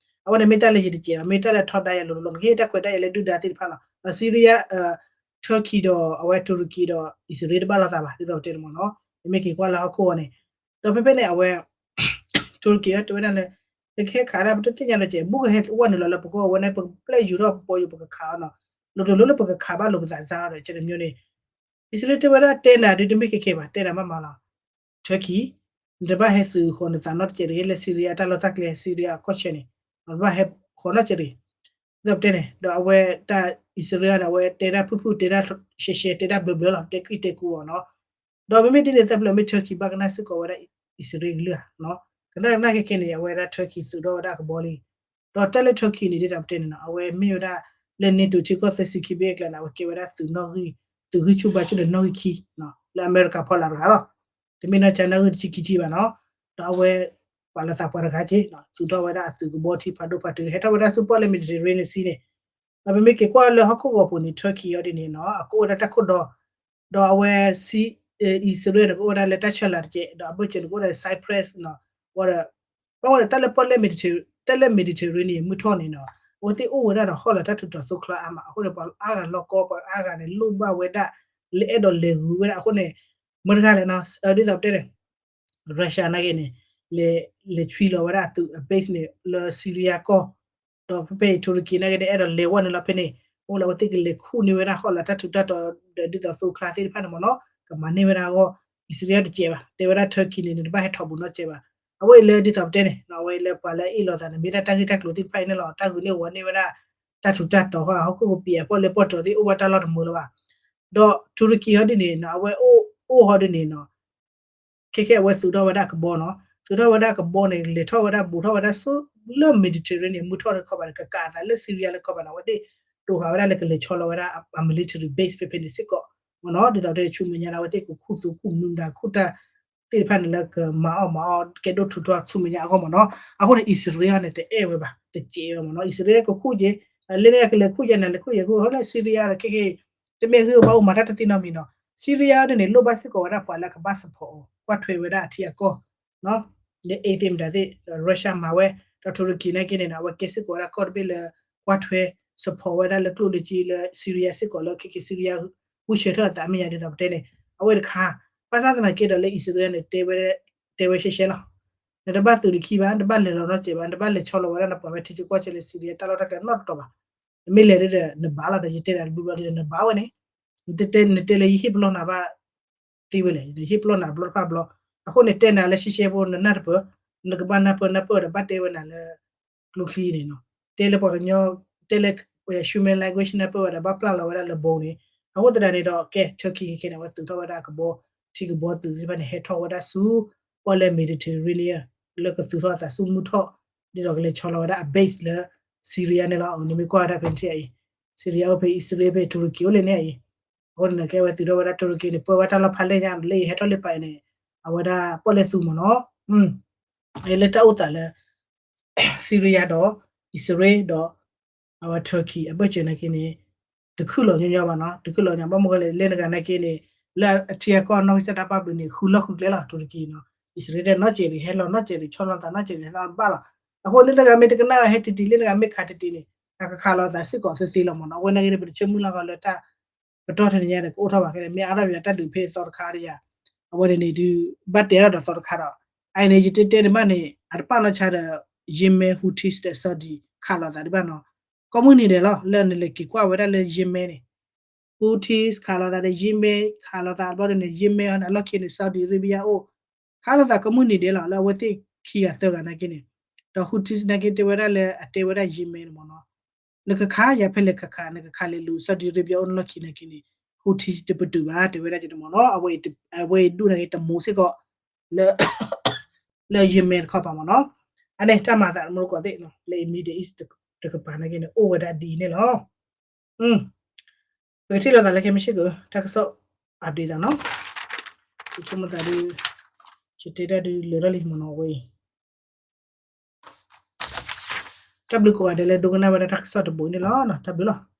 အဝဲန့ၣ်မ့ၢ်တၢ်လၢယတစဲးဘၣ် မ့ၢ်တၢ်လၢထီဒါယၤလိၤလိၤ နကဟ့ၣ်တၢ်ခွဲးတၢ်ယာ်လၢဒုၣ်ဒါသ့ၣ်တဖၣ်လီၤ Syria Turkey ဒီးအဝဲ တူရကံဒီးအံၣ်စရ့လးတဘၣ်လိာ်သးဘၣ် ဒ်သိးပတဲန့ၣ်မ့ၢ်နီၤ နမ့ၢ်က့ၤကွၢ်လၢဟီၣ်ခိၣ်ဂီၤန့ၣ် ဒီးဖဲဖဲန့ၣ် အဝဲ တူရကံတဲဝဲဒၣ်လၢ ပကဟဲခးဒၣ် ပတသ့ၣ်ညါလီၤကဲး ဘူးကဟဲဝဲနုာ်လီၤလၢပကီၢ်ဝဲန့ၣ် ပကပျဲယူၤထီၣ်ပပီယူၤ ပကခးအီၤနီၤ လိၤတလိၤလၢပကခးဘၣ်လိာ်ပသးစါဒီး ကဲတမံၤန့ၣ် အံၣ်စရ့လးတဲဝဲဒၣ်တဲနၤဒ်တမ့ၢ်ခဲခဲဘၣ် တဲနၤမးမးလီၤ Turkey နတဘၣ်ဟဲသုးဃီၤနသးနီတစဲးတဂ့ၤ လၢ Syria တၢ်လီၢ်တၢ်ကျဲ Syria အကီၢ်ဆၢန့ၣ် နတဘၣ်ဟဲဃီၤနီတစဲးတဂ့ၤ ဒ်သိးပတဲန့ၣ် ဒီးအဝဲတၢ်အံၣ်စရ့လးန့ၣ် အဝဲတဲဒၣ်ဖုၣ်ဖုၣ် တဲဒၣ်ရှဲရှဲ တဲဒၣ်ဘျၢဘျၢလီၤ တဲကံၢ်တဲကူအီၤနီၤ ဒီးမ့မ့ၢ်ဒ်န့ၣ်သတးဖျၢၣ် မ့ၢ် Turkey ဘၣ်ကနၣ်စ့ၢ်ကီးဝဲဒၣ်အံၣ်စရ့လးကလုၢ်ဧါ ကနၣ်ကနၣ်ခဲခဲန့ၣ် အဝဲဒၣ် Turkey သုးထီၣ်ဝဲဒၣ်အကဘီလံ ဒီးတၢ်လၢ Turkey န့ၣ် ဒ်သိးပတဲန့ၣ်နီၤ အဝဲမ့ၢ်ဝဲဒၣ် လၢ NATO ထံကီၢ်သၢဆံခံဘ့ၣ်အကျါန့ၣ် အဝဲကဲဝဲဒၣ်သုးနီၣ်ဂံၢ် သုးဂံၢ်ဆူၣ်ဘါဆူၣ်န့ၣ် နီၣ်ဂံၢ်ခံ လၢအမဲရကၤဖီလာ်တဂၤလီၤ တမ့ၢ်နီၢ်ဆါနီၣ်ဂံၢ်တဆံခံဆံဘၣ်နီၤ ဒီးအဝဲ ပှၤလၢသးပှၢ်တဂၤက့ သုးထီၣ်ဝဲဒၣ်အသုးကဘီထံဖးဒိၣ်ဖးထီ ဟဲထီၣ်ဝဲဒၣ်ဆူပီၣ်လဲၣ် Mediterranean Sea န့ၣ် ဒီးပမ့ၢ်က့ၤကွၢ်လၢဟီၣ်ခိၣ်ဂီၤပူၤန့ၣ် Turkey အီၤဒ်န့ၣ်နီၤ အကအိၣ်ဝဲဒၣ်တၢ်ခိၣ်ဒီ ဒီးအဝဲ အံၣ်စရ့လးန့ၣ် ကအိၣ်ဝဲဒၣ်လၢတၢ်ဆၢလာ်တကဲး ဒီးအဘၢၣ်စၢၤန့ၣ် ကအိၣ်ဝဲဒၣ်လၢ Cyprus နီၤ ဝဲဒီး ဘၣ်ဝဲဒီးတၢ်လၢပီၣ်လဲၣ် တၢ်လၢ Mediterranean မုၢ်ထီၣ်န့ၣ်နီၤ အဝဲသ့ၣ်အိၣ်ဝဲဒၣ်ဒီးဟီၣ်လာ်တၢ်ထူးတီၤသိချါအါမး အဃိန့ၣ် ပှၤအါဂၤလီၢ်ကီ ပှၤအါဂၤန့ၣ် လိၣ်ဘၣ်ဝဲဒၣ် လၢအဲၣ်ဒိးလဲၤဂုၤဝဲဒၣ်အဃိန့ၣ် မတၤတဂၤလဲၣ်နီၤ ဒ်သိးပတဲန့ၣ် Russia နာ်က့န့ၣ် လဲၤ လဲၤဆွံလီၤဝဲဒၣ်အသုးအ base န့ၣ် လၢ Syria ကီၢ် ဒီးဖဲဖဲအံၤ တူရကံနာ်က့န့ၣ် အဲၣ်ဒိးလဲၤဝဲနုာ်လီၤဖဲန့ၣ် အိၣ်လၢအဝဲသ့ၣ်ကလဲၤခူၣ်န့ၢ်ဝဲဒၣ်ဟီၣ်လာ်တၢ်ထူးတၢ်တီၤဒီးဒ်သိးသိချါသ့ၣ်တဖၣ်န့ၣ်မ့ၢ်နီၤ ကမၤန့ၢ်ဝဲဒၣ်အဂီၢ် အံၣ်စရ့လးတစဲးဘၣ် တဲဝဲဒၣ် Turkey န့ၣ် နတဘၣ်ဟဲထီၣ်ဘူးနီတစဲးဘၣ် အဝဲအံၤလၢဒ်သိးပတဲန့ၣ် အဝဲအံၤလၢပှၤလၢအအ့ၣ်လိာ်သးန့ၣ် မ့ၢ်ဒၣ်တၢ်ဂ့ၢ်တၢ်ကျိၤသ့ၣ်တဖၣ်အံၤန့ၣ်လီၤ တၢ်ဂုာ်န့ၢ်ဝီၤန့ၢ်ဝဲဒၣ် တၢ်ထူးတၢ်တီၤဃီ ဟီၣ်ခိၣ်ကပံာ်အပီၣ်လဲၣ်ပီၣ်တီၤသ့ၣ် အိၣ်ဝဲတၢ်လီၢ်တမုာ်လၢၤဘၣ်. ဒီးထူရကံဟီဒ်န့ၣ်နီၤ အဝဲအိၣ်ဟီဒ်န့ၣ်နီၤ ခဲခဲအဝဲသူၣ်ထီၣ်ဝဲဒၣ်ကဘီနီၤ, သူၣ်ထီၣ်ဝဲဒၣ်ကဘီန့ၣ် လဲၤထီၣ်ဝဲဒၣ်ဘူးထီၣ်ဝဲဒၣ်ဆူ လၢ Mediterranean မုၢ်ထီၣ်တခီဘၣ်န့ၣ် ကကးအသးလၢ Syria လၢခီဘၣ်န့ၣ် အဝဲသ့ၣ်တိာ်ဃာ်ဝဲဒၣ်လၢကလဲၤဆီလီၤဝဲဒၣ်အ military base ဖဲဖဲန့ၣ်စ့ၢ်ကီးမ့ၢ်နီၤ, ဒ်သိးတဲဆူမဲာ်ညါန့ၣ် အဝဲသ့ၣ်ကခူၣ်သူခူၣ်မနုၤမတၤခူၣ်တၢ် သ့ၣ်တဖၣ်န့ၣ်လၢကမၤအီၣ်မၤအီၣ်ကဲဒိၣ်ထူးထီၣ်ဆူမဲာ်ညါအဂီၢ်မ့ၢ်နီၤ. အဃိန့ၣ် အံၣ်စရ့လးန့ၣ် တအဲၣ်ဝဲဘၣ် တစဲးဝဲမ့ၢ်နီၤ, အံၣ်စရ့လးကခူၣ်က့ၤ လၢန့ၣ်ကလဲၤခူၣ်က့ၤန့ၣ် လဲၤခူၣ်က့ၤခူၣ် အဃိန့ၣ် Syria ဒီးခဲခဲ တမ့ၢ်ဂ့ၢ်ဘၣ်အိၣ်မၤတၢ်တသ့နီတမံၤနီၤ, Syria ဒ်န့ၣ် လိၣ်ဘၣ်စ့ၢ်ကီးဝဲဒၣ်ပှၤလၢကဘၣ် support အီၤ ကွၢ်ထွဲဝဲဒၣ်အထံအကီၢ် လၢ aid သ့ၣ်မတၤသ့ၣ် ဒီး Russia မၤဝဲ ဒီးထူရကံနာ်က့န့ၣ် အဝဲကဲစ့ၢ်ကီးဝဲဒၣ်ကီၢ်တဘ့ၣ်လၢ ကွၢ်ထွဲ support ဝဲဒၣ်လၢကျိၣ်လၢစ့လၢ Syria စ့ၢ်ကီးလၢခဲခဲ Syria ဝူၢ်ဆၢထၢၣ်အသးမ့ၢ်ယါဒ်သိးပတဲန့ၣ် အဝဲတခါ ဘၣ်ဆၣ်သနာ်က့ဒီးလၢအံၣ်စရ့လးန့ၣ် တဲဝဲရှဲရှဲလီၤ. နတဘၣ်သုးတခံဘၣ်, နတဘၣ်လဲၤလီၤနီတစဲးဘၣ်, နတဘၣ်လဲၤဆီလီၤဝဲဒၣ်နပှၤဝဲထံဆၢကီၢ်ဆၢလၢ Syria တၢ်လီၢ်တၢ်ကျဲနီတတီၤဘၣ်. နမ့ၢ်လဲၤဒီးနဘၣ်လီၤဒီး ယတဲနၤတဘျီဘျီဒီးနဘၣ်ဝဲန့ၣ် နတဲနတဲလၢယဟ့ၣ်ပလီၢ်နၤဘၣ်သ့ဝဲလဲၣ်, ယဟ့ၣ်ပလီၢ်နၤဘျီတဖၣ်ဘျီ, အဃိန့ၣ်တဲနၤလၢရှဲရှဲဖိ နနၢ်တပၢၢ်, နကဘၣ်နၢ်ပၢၢ်နၢ်ပၢၢ်ဒီးဘၣ်တဲဝဲနၤလၢ ကျိချံန့ၣ်နီၤ, တဲလၢပှၤကညီ, တဲလၢ human language နၢ်ပၢၢ်ဝဲဒီးဘၣ်ပျၢ်လီၤဝဲဒၣ်လၢဘိန့ၣ်, အဃိသတးန့ၣ်ဒီးကဲ Turkey ခဲခဲန့ၣ် အဝဲသုးထီၣ်ဝဲဒၣ်ကဘီ, ထံကဘီသုးသ့ၣ်တဖၣ်န့ၣ် ဟဲထီၣ်ဝဲဒၣ်ဆူ ပီၣ်လဲၣ် Mediterranean လၢကသုးထီၣ်အသးဆူမုၢ်ထီၣ်, ဒ်သိးကလဲၤဆီလီၤဝဲဒၣ်အ base လၢ Syria န့ၣ်လီၤ. နမ့ၢ်ကွၢ်ဝဲဒၣ်ဖဲန့ၣ်အံၤ, Syria အိၣ်ဖဲ အံၣ်စရ့လးဖဲ ထူရကံအိၣ်လၢန့ၣ်အံၤ, အဃိန့ၣ်ကဲဝဲသုးထီၣ်ဝဲဒၣ်ထူရကံန့ၣ် ပၢဝဲတၢ်လီၢ်ဖးလဲၢ်ညါ လၢအဟဲထီၣ်လၢပာ်အံၤန့ၣ်, အဝဲဒၣ်ပီၣ်လဲၣ်သူမ့ၢ်နီၤ လၢတၢ်အိၣ်သးလၢ Syria ဒီး အံၣ်စရ့လးဒီး အဝဲ Turkey အဘၢၣ်စၢၤနာ်က့န့ၣ် တခုၣ်လီၤညီညီဘၣ်နီၤ, တခုၣ်လီၤညီ ဘၣ်မနုၤဃိလဲၣ် လၢနဂၤနာ်က့န့ၣ် လၢအထံအကီၢ်နီၢ်ကစၢ်တၢ်ပာ်ဘျုးန့ၣ် ဃုလီၢ်ဃုကျဲလီၤ ထူရကံနီၤ, အံၣ်စရ့လးတဲနီၢ်စဲးရံး ဟဲလီၤနီၢ်စဲးရံး ဆီလီၤသးနီၢ်စဲးရံး သးဘၣ်လီၤ. အဃိလၢနဂၤမ့ၢ်တကနၣ်ဟဲတံၢ်တံၢ် လၢနဂၤမ့ၢ်ခးတံၢ်တံၢ်န့ၣ် အကခးလီၤသးစ့ၢ်ကီးသ့သ့လီၤမ့ၢ်နီၤ, အဝဲနာ်က့န့ၣ် ပတဆၢမုၢ်လၢ်ဃီလၢတၢ် ပတီၢ်ထဲန့ၣ်ညါဒီး ကအိၣ်ထီၣ်ဘၣ်ခဲန့ၣ် မ့ၢ်အါထီၣ်ပယီၤတၢ်ဒုးဖဲအသီတခါဒီးယၤ, အဝဲန့ၣ်န့ၣ်ဒုး ဘၣ်တဲထီၣ်ဒီးသီတခါဒီး, အအံၤန့ၣ် ယတဲတဲဒံးဘၣ်န့ၣ် အတပာ်နီၢ်ဆါဒီး Yemen Houthis ဒီး Saudi ခးလိာ်သးဒံးဘၣ်နီၤ, ကိးမုၢ်နံၤဒဲးလီၤ လၢနလဲၤက့ၤကွၢ်ဝဲဒၣ်လၢ Yemen န့ၣ် Houthis ခးလိာ်သးဒီး Yemen ခးလိာ်သးဘျီန့ၣ် Yemen အလီၢ်ခံန့ၣ် Saudi Arabia အိၣ်, ခးလိာ်သးကိးမုၢ်နံၤဒဲးလီၤ လၢအဝဲသ့ၣ်ခံဂၤသၢဂၤနာ်က့န့ၣ်, ဒီး Houthis နာ်က့တဲဝဲဒၣ်လၢအတဲဝဲဒၣ် Yemen န့ၣ်မ့ၢ်နီၤ နကခးယၤဖဲလဲၣ်ခးခး နကခးလဲၤလူၤ Saudi Arabia အိၣ်နလီၢ်ခံနာ်က့န့ၣ် Houthis တပတုာ်ဘၣ် တဲဝဲဒၣ်က့န့ၣ်မ့ၢ်နီၤ, အဝဲအံၤဒူၣ်နာ်က့တမူစ့ၢ်ကီး လၢ လၢ Yemen တခီပၤမ့ၢ်နီၤ, အန့ၣ်တၢ်မၤသးတမူတကိးသ့ၣ်နီၤ လၢ Middle East တကပၤနာ်က့န့ၣ် အိၣ်ဝဲဒၣ်ဒ်အံၤန့ၣ်လီၤ. ပကထံၣ်လိာ်သးလၢခဲမုၢ်ဆ့ၣ်ကီး တၢ်ကစီၣ် update သးနီၤ, ယဆိကမိၣ်သးဒုး ယတဲတၢ်ဒုးလၢာ်ထီၣ်လံမ့ၢ်နီၤ အဝဲအံၤ တၢ်ဘျုးကိးဂၤဒဲးလၢဒိကနၣ်ဝဲဒၣ်တၢ်ကစီၣ်တဘိအံၤန့ၣ်လီၤ. တၢ်ဘျုးလီၤ.